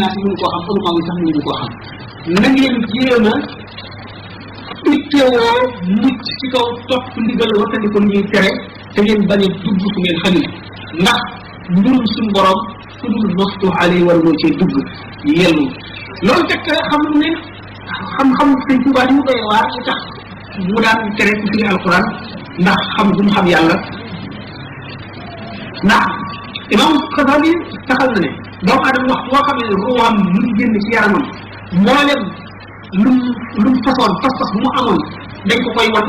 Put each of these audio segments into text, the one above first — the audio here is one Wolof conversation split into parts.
naas yi mënu koo xam ulama yi sax mënu koo xam na ngeen jéem a ittewoo mucc ci kaw topp ndigal wattandi ko ñuy tere te ngeen bañ a dugg fu ngeen xamul ndax mbirum suñu borom ku dul maftuux alay war loo cee dugg yellu loolu fekk xam ne xam-xam sëñ Tuubaa ni mu doy waar li tax mu daan tere ku firi alquran ndax xam bu mu xam yàlla ndax imam Xasaali taxal na ne doomu aadama wax boo xam ne ruuxam mu ngi génn ci yaramam mboolem lu mu façon pas-pas bu mu amoon dañ ko koy wan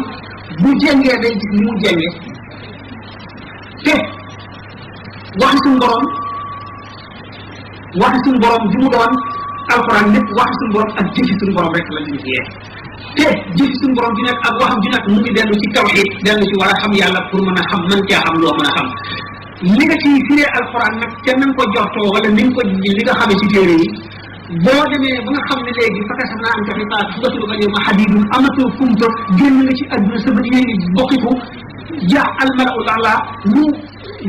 bu jengee day gis ni mu jengee te waxi suñu borom bi mu doon alxuraan lépp waxi suñu borom ak jëfi suñu borom rek la ñu yee te jëfi suñu borom bi nag ak waxam bi nag mu ngi dellu ci tawxiid dellu ci war a xam yàlla pour mën a xam mën caa xam loo mën a xam li nga ci firee alxuraan nag te nañ ko jortoo wala ni nga ko li nga xamee ci téere yi boo demee ba nga xam ne léegi fakasa naa am joxe saa su bëtul ba ñëw ma xadidun amatoo kumpa génn nga ci àdduna sa bët yee ngi bokkiku jaax almalaul ala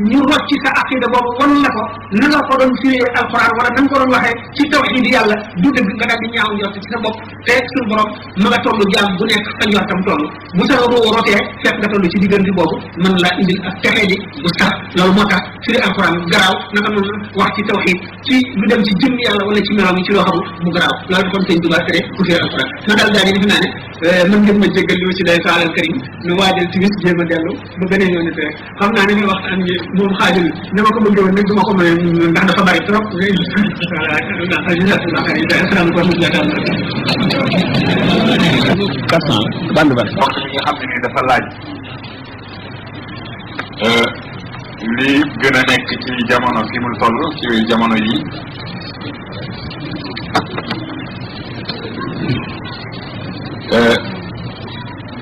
ñu rocc sa aqida boobu wan la ko na nga ko doon firee alquran wala na nga ko doon waxee ci tawxiid yàlla du dëgg nga daal di ñaaw njort ci sa bopp te suñu borom ma nga toll jaam bu nekk fa njortam toll bu sa ruu rotee fekk nga toll ci diggante boobu mën laa indil ak texee di bu sax loolu moo tax firee alquran garaaw naka noonu wax ci tawxiid ci lu dem ci jëmm yàlla wala ci meloom yi ci loo xamul mu garaaw loolu kon sëñ Tuubaa tere ku firee alquran na daal daal di defe naa ne mën ngeen ma jéggal li ma ci day saalal karim nu waajal timis jéem a dellu ba beneen yoon rek xam naa ne nga waxtaan bi moom xaajul ni ma ko bëggee woon nag du ma ko mën ndax dafa bari trop band ba wax mi nga xam ne ni dafa laaj li gën a nekk ci jamono fi mu toll ci jamono yi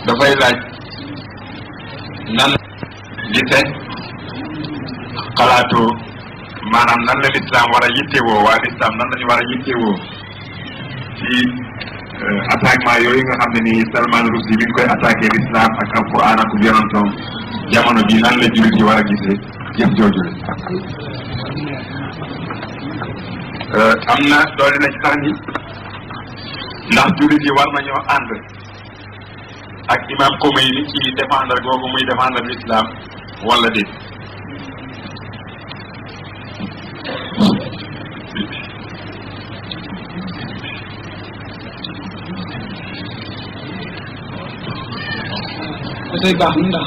dafay laaj nan gise xalaatu maanaam nan la lislaam war a yittewoo waa lislaam nan lañu war a yittewoo ci attaquement yooyu nga xam ne ni Salman Rushdie bi ngi koy attaqué l'islam ak alquran ak yonantoom jamono bi nan la jullit yi war a gisee jëf jooju am na doole na ci sax ni ndax jullit yi war nañoo ànd ak imam Khomeini ci défendre googu muy défendre l'islam wala déet dafay baax na ndax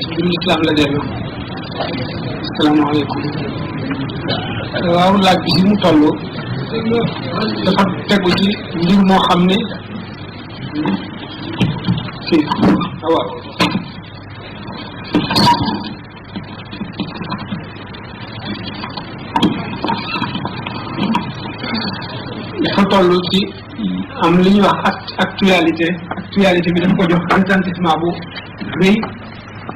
ci biir lislaam la dellu asalaamaaleykum waaw laaj bi si mu toll dafa tegu ci mbir moo xam ne fii waaw dafa toll ci am li ñuy wax actualité bi dafa ko jox retentissement bu rëy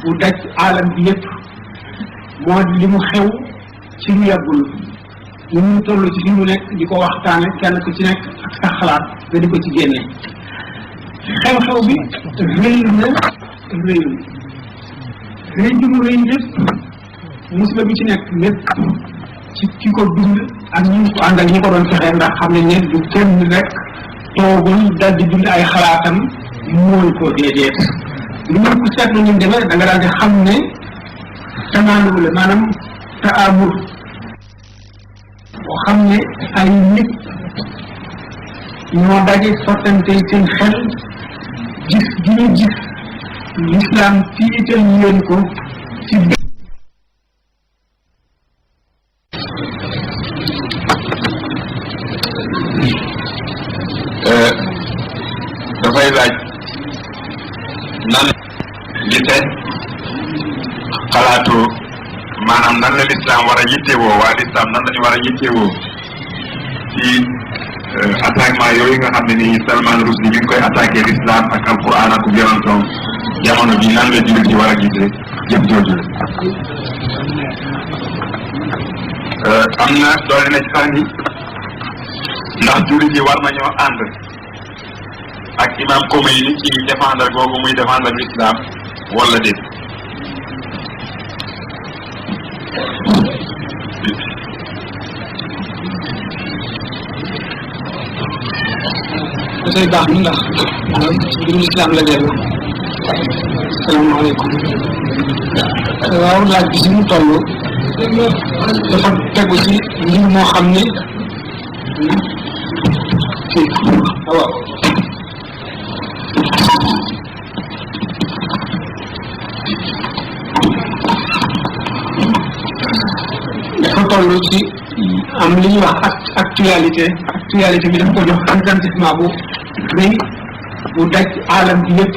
bu daj alam bi yëpp moo di li mu xew ci lu yàggul ñu mu toll ci fi mu nekk di ko waxtaane kenn ku ci nekk ak sa xalaat nga di ko ci génne xew-xew bi rëy na rëyul rëy bi mu rëy lépp musiba bi ci nekk lépp ci ki ko dund ak ñi ko ànd ak ñi ko doon fexee ndax xam ne ne du kenn rek toogul dal di dund ay xalaatam mooy ko déedéet lu ñu ko seetlu ñu demee da nga daal di xam ne tamaanu la maanaam taamul boo xam ne ay nit ñoo daje sottante seen xel gis gi ñu gis l'islam tiital leen ko ci dafay laaj nan gise xalaatu maanaam nan la lislaam war a yittewoo waa lislaam nan lañu war a yittewoo ci attaquement yooyu nga xam ne ni Salman Rushdie bi ngi koy attaqué l'islam ak alquran ak yonantoom jamono bi nan la jullit yi war a gisee jëf jooju am na doole na ci sax ni ndax jullit yi war nañoo ànd ak imam Khomeini ci défendre googu muy défendre l'islam wala déet dafay baax ni ndax mbirum islam la dellu. Asalaamaaleykum. waaw laaj bi si mu toll dafa tegu ci mbir moo xam ne waaw dafa toll ci am li ñuy wax actualité bi dafa ko jox retentissement bu rëy bu daj alam bi yëpp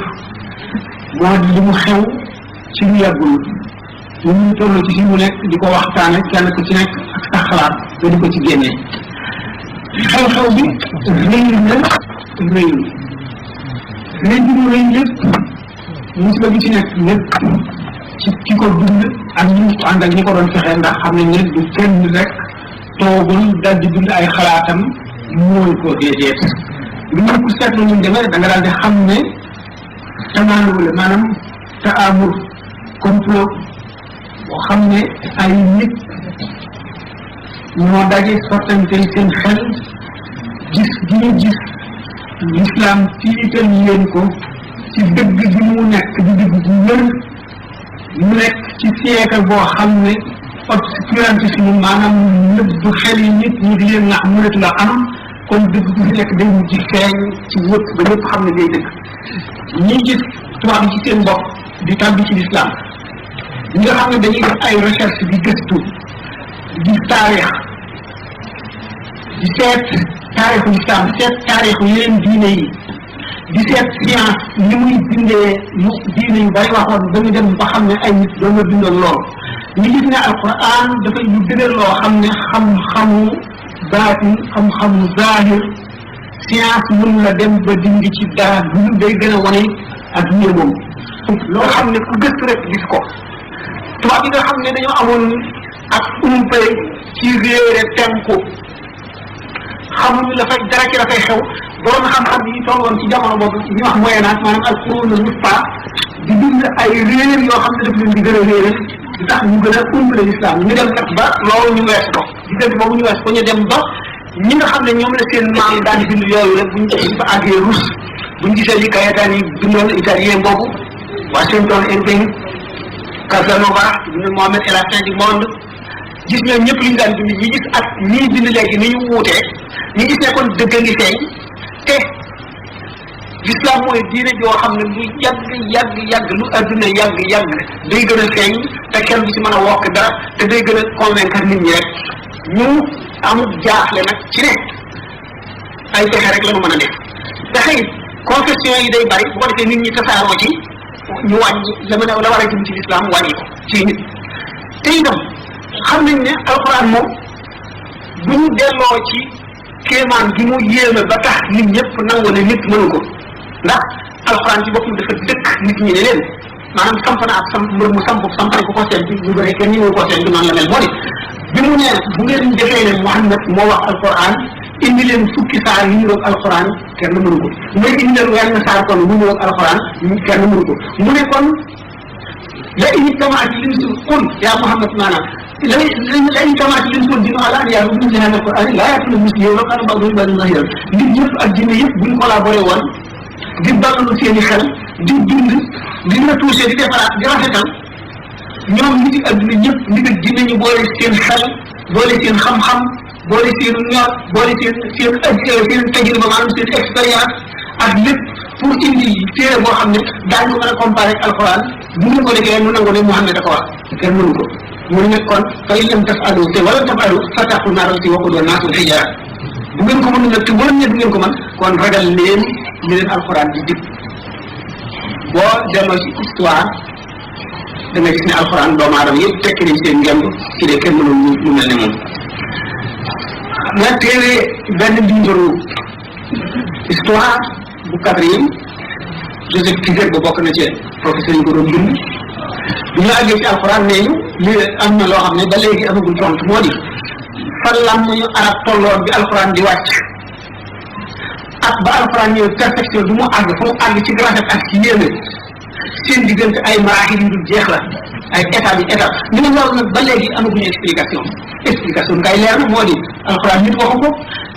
moo di li mu xew ci lu yàggul ñu ñu toll ci fi mu nekk di ko waxtaane kenn ku ci nekk ak sa xalaat nga di ko ci génnee xew-xew bi rëy bi mu rëy lépp musiba bi ci nekk lépp ci ki ko dund ak ñi ko ànd ak ñi ko doon fexee ndax xam nañ ne du kenn rek toogul dal di dund ay xalaatam mooy ko déedéet lu ñu ko seetlu ñu demee da nga daal di xam ne tamaanul maanaam taamur complot boo xam ne ay nit ñoo daje sottante seen xel gis gi ñu gis l'islam tiital leen ko ci dëgg gi mu nekk di dëgg bu wér mu nekk ci siècle boo xam ne obscurantisme maanaam nëbb xel yi nit ñi di leen nga xam mënatu la am kon dëgg bu fi nekk day mujj feeñ ci wëpp ba ñëpp xam ne day dëgg ñi gis tubaab yi ci seen bopp di tàbbi ci l'islam ñi nga xam ne dañuy def ay recherche di gëstu di taarix di seet taarixu l'islam di seet taarixu yeneen diine yi di seet science ni muy bindee yu diine yu bari waxoon dañu dem ba xam ne ay nit doon na bindoon lool ñu gis ne alquran dafay lu dëgër loo xam ne xam-xamu baatin xam-xamu zahir science mën na dem ba dindi ci dara lu day gën a wane ak yéemoom loo xam ne ku gëstu rek gis ko tubaab yi nga xam ne dañoo amoon ak umpe ci réere tenku xamuñu la fay dara ci la fay xew borom xam-xam yi tolloon ci jamono boobu ñu wax moyen âge maanaam al qurunul wusta di bind ay réer yoo xam ne daf leen di gën a réeral di tax ñu gën a umpale l'islam ñu dem nag ba loolu ñu wees ko diggante boobu ñu wees ko ñu dem ba ñi nga xam ne ñoom la seen maam daan bind yooyu rek buñ ba àggee ruus buñ gisee li Caetani yi bindoon italien boobu Washington Irving Casanova ñu Mohamed et la fin du monde gis ñoom ñëpp li ñu daan bind ñi gis ak ñii bind léegi ni ñu wuutee ñu gis ne kon dëgg ngi feeñ te l'islam mooy diine joo xam ne lu yàgg lu adduna yàgg day gën a feeñ te kenn du ci mën a wokk dara te day gën a convaincre nit ñi rek ñu amul jaaxle nag ci ne ay pexe rek la ñu mën a def pexe it confession yi day bari bu ko defee nit ñi tasaaroo ci ñu wàññi la war a jëm ci l'islam wàññi ko ci nit te itam xam nañ ne alxuraan moom bu ñu delloo ci kéemaan gi mu yéeme ba tax nit ñëpp nangu ne nit mënu ko ndax alxuraan ci boppam dafa dëkk nit ñi ne leen maanaam samp na ak mbir mu samp nañ ko seen bi ñu bëri kenn ñi ko seen bi noonu la mel moo di bi mu ne bu ngeen defee ne Muhammad moo wax alxuraan indi leen fukki saar yu ñu roog alxuraan kenn mënu ko mooy indi leen wenn saar kon bu ñu roog alxuraan kenn mënu ko mu ne kon la ini tamaat linsul qul yaa Muhammad maanaam la ini tamaat linsul dinu ala an yaa min jihad alquran laa yaatuna mislihi wa kana ba'duhum li ba'din zahiran nit ñëpp ak jinne yëpp buñ collaboré woon di ballalu seen i xel di dund di retouché di defaraat di rafetal ñoom nit yi adduna ñëpp nit ak jinne ñu boole seen xel boole seen xam-xam boole seen ñor boole seen tajriba maanaam seen expérience ak lépp pour indi téere boo xam ne daañu ko mën a comparé ak alxuraan bu ngeen ko defee mu nangu ne Muhammad da ko wax kenn mënu ko mu ne kon fa in lam tafalu te wala tafalu fataqu naaran allati waquduha an-naasu wal hijaara bu ngeen ko mënul nag te wala ne du ngeen ko mën kon ragal leen li leen alxuraan di dig boo demee ci histoire da nga gis ne alxuraan doomu aadama yëpp tekki nañ seen ngemb ci de kenn mënul lu mel ne moom nga téere benn bindaru histoire bu quatrième Joseph Kizek ba bokk na ci professeur yi ko doon bind bu ñu àggee ci alxuraan nee ñu li am na loo xam ne ba léegi amagul tontu moo di fan lam ñu arab tolloon bi alxuraan di wàcc ak ba alxuraan ñëw perfection du mu àgg fa mu àgg ci rafet ak ci yéeme seen diggante ay maraaxil yu dul jeex la ay étape yi étape ñu ne loolu nag ba léegi amaguñu explication kay leer na moo di alxuraan nit waxu ko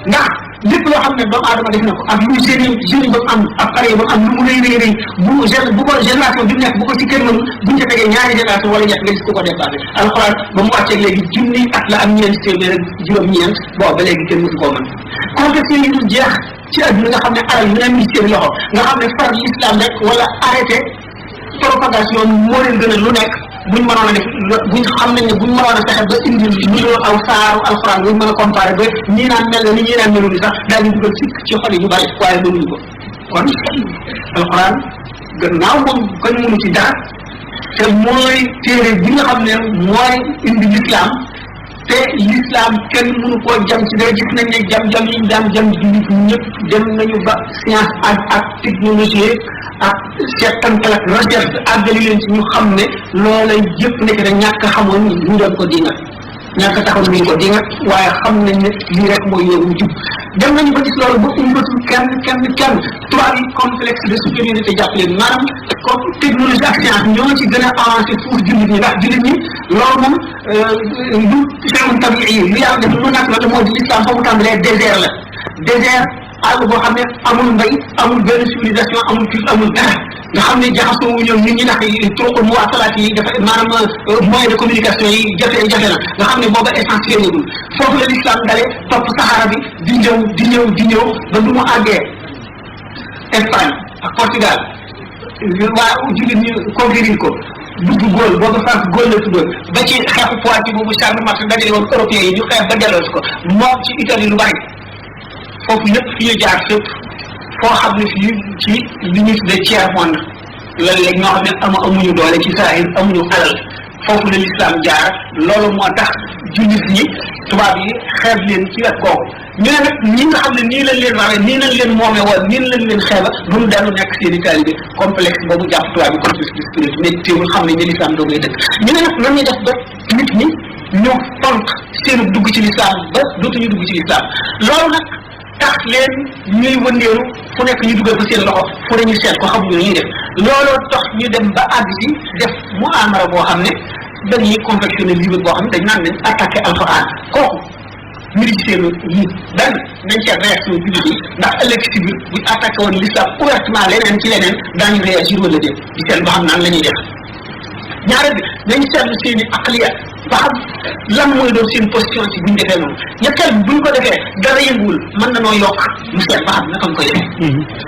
ndax lépp loo yoo xam ne doomu aadama def na ko ak lu génie ba mu am appareil ba mu am lu mu rëy bu ko génération bi mu nekk bu ko ci kenn mënu buñ ca tegee ñaari génération wala ñett nga gis ko ko dépassé alxuraan ba mu wàcceeg léegi junni at la am ñeent téeméer ak juróom-ñeent bon ba léegi kenn mësu koo mën contexte yi dul jeex ci àdduna nga xam ne alal ñu ne mi seen loxo nga xam ne far l'islam rek wala arrêté propagation moo leen gën a lu nekk buñ mënoon a def buñ xam nañ ne buñ mënoon a fexe ba indi lu doon aw saaru alxuraan buñ mën a comparé ba ñii naan mel na ni ñii naan melul ni sax daal di dugal sikk ci xol yi ñu bari waaye mënuñu ko kon alxuraan gannaaw moom kañ mënu ci dara te mooy téere bi nga xam ne mooy indi l'islam te l'islam kenn mënu koo jam ci dara gis nañ ne jam yi daan jam jullit ñëpp dem nañu ba science ak technologie ak seetantal ak recherche àggali leen ci ñu xam ne loola yëpp nekk da ñàkk xamoon ñu doon ko dingat ñàkk taxoon ñu ko dingat waaye xam nañ ne lii rek mooy yoonu jub dem nañu ba gis loolu ba umbatul kenn tubaab yi complexe de supériorité jàpp leen maanaam comme technologie ak science ñoo ci gën a avancé foofu jullit ñi ndax jullit ñi loolu moom lu feemun tabi yi lu yàlla def lu nakk la moo di l'islam fa mu tàmbalee désert la désert àll boo xam ne amul mbay amul benn civilisation amul culture amul dara nga xam ne jaxasoo wu ñoom nit ñi ndax turuqul muwaasalaat yi dafa maanaam moyen de communication yi jafe na nga xam ne booba essence feeñagul foofu la l'islam dale topp Sahara bi di ñëw ba du mu àggee Espagne ak Portugal waa jullit ñi conquérir ko dugg góol booba France góol la tuddoon ba ci xeexu Poitiers boobu Charles Martel dajale woon européens yi ñu xeex ba delloosi ko moom ci Italie lu bari foofu lépp fi ñu jaar fépp foo xam ne fii ci li ñuy tuddee tiers monde léeg-léeg ñoo xam ne amuñu doole ci saahir amuñu alal foofu la l'islam jaar loolu moo tax jullit ñi tubaab yi xeeb leen ci wet kooku ñu ne nag ñi nga xam ne nii lañ leen rawee nii lañ leen moomee woon nii lañ leen xeeba bu mu dellu nekk seen i taalibe complexe boobu jàpp tubaab yi complexe spirituel mais teewul xam ne l'islam doo ngay dëkk ñu ne nag nan ñuy def ba nit ñi ñu fonk seen dugg ci l'islam ba dootuñu dugg ci l'islam loolu nag tax leen ñuy wëndeelu fu nekk ñu dugal ko seen loxo fu ne ñu seet ko xamuñu lu ñuy def looloo tax ñu dem ba àgg ci def mu amara boo xam ne dañuy confectionné livre boo xam ne dañ naan nañ attaqué alxuraan kooku militaire yi benn nañ seet réaction jullit yi ndax ëllëg si biir buñ attaqué woon l'islam ouvertement leneen ci leneen daañu réagir wala déet di seet ba xam naan la ñuy def ñaareel bi nañ seetlu seen i aqliya ba xam lan mooy doon seen position ci buñ defee noonu ñetteel bi buñ ko defee dara yënguwul mën na noo yokk ñu seet ba xam naka nga koy defee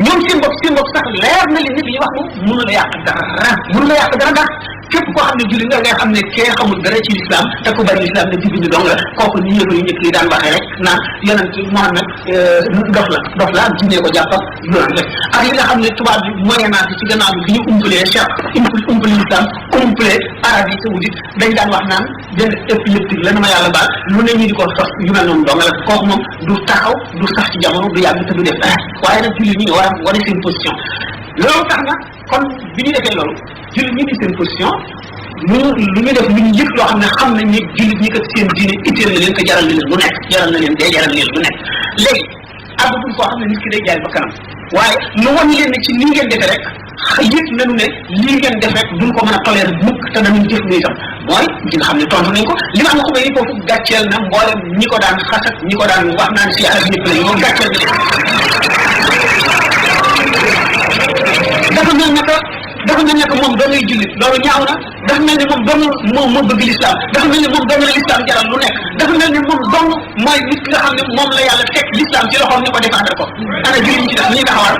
ñoom seen bopp sax leer na leen nit li wax moom mënu la yàq dara ndax képp koo xam ne julli nga ngay xam ne kee xamul dara ci l'islam te ku bari l'islam ne julli ñu dong la kooku ni yëpp yu njëkk yi daan waxee rek naan yonent Muhammad dof la am jinne ko jàppam loolu rek ak yi nga xam ne tubaab bi moyen âge ci gannaaw bi ñu umpalee umpale l'islam umpale Arabie saoudite dañ daan wax naan benn épileptique la na ma yàlla baal lu ne ñu di ko sos yu mel noonu dong la kooku moom du taxaw du sax ci jamono du yàgg te du def dara waaye nag julli ñi nga war a wane seen position loolu tax na kon bi ñu defee loolu jullit ñi di seen position lu ñu def lu ñu yëg loo xam ne xam nañ ni jullit ñi kat seen diine itteel na leen ko jaral na leen lu nekk jaral na leen dee jaral na leen lu nekk léegi àggatul koo xam ne nit ki day jaay ba kanam waaye lu wan leen ne ci nii ngeen defee rek yëg nañu ne lii ngeen def rek duñ ko mën a toléré mukk te dañuy jëf nii tam mooy ñi nga xam ne tontu nañ ko li ma am nga xamee ni foofu gàcceel na mboolem ñi ko daan xas ak ñi ko daan wax naan si ak ñëpp lañ moom gàcceel na dafa mel ne que moom doo ngay jullit loolu ñaaw na dafa mel ni moom dong moo bëgg l'islam dafa mel ni moom dong la l'islam jaral lu nekk dafa mel ni moom dong mooy nit ki nga xam ne moom la yàlla teg l'islam ci loxoom ne ko défendre ko ana jullit ñi ci def ñuy taxawal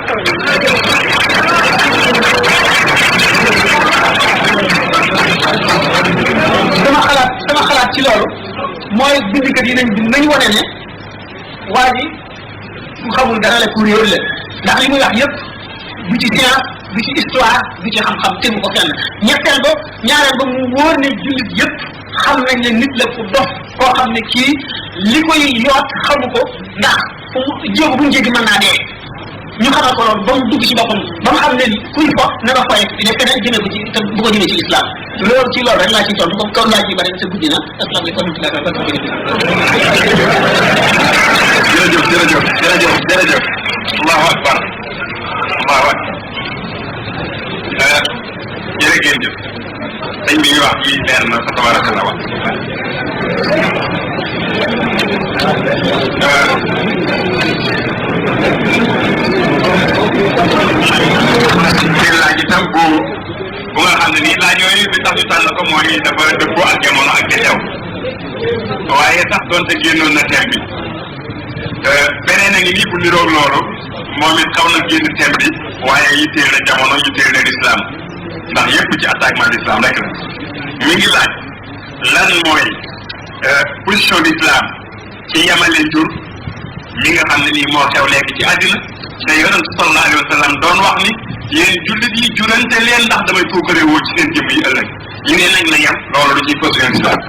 sama xalaat ci loolu mooy bindikat yi nañu wane ne waa ji ku xamul dara la ku réer la ndax li muy wax yëpp du ci science du ci histoire du ci xam-xam tegu ko fenn ñaareel ba mu wóor ne jullit yëpp xam nañ ne nit la ku dof koo xam ne kii li koy yoot xamu ko ndax fu jéego bu mu jéggi mën naa dee ñu xamal ko loolu ba mu dugg ci boppam ba mu xam ne kuy fo na nga foye ne feneen jëmee ko ci te bu ko jëmee ci islam loolu ci loolu rek laa ciy tontu comme kaw laa ciy bari te guddi na asalaamaaleykum jërëjëf allahu akbar jërë ngeen jëf sëñ bi ñu wax yi leer na fa tabarakallah wax xam ne nii laaj yooyu li tax ñu tànn ko mooy dafa dëppoo ak jamono ak ci xew waaye sax doonte génnoon na thème bi beneen a ngi nii bu niroog loolu moom it xaw na génn thème bi waaye yitteel na jamono yitteel na l'islam ndax yépp ci attaquement l'islam rek la mi ngi laaj lan mooy position l'islam ci yamale jur mi nga xam ne nii moo xew léegi ci àddina te yonent sallallahu alayhi wa sallam doon wax ni yéen jullit yi jurante leen ndax damay puukare woo ci seen jëm yi ëllëg ñu ne nañ la yem loolu lu ciy position l'islam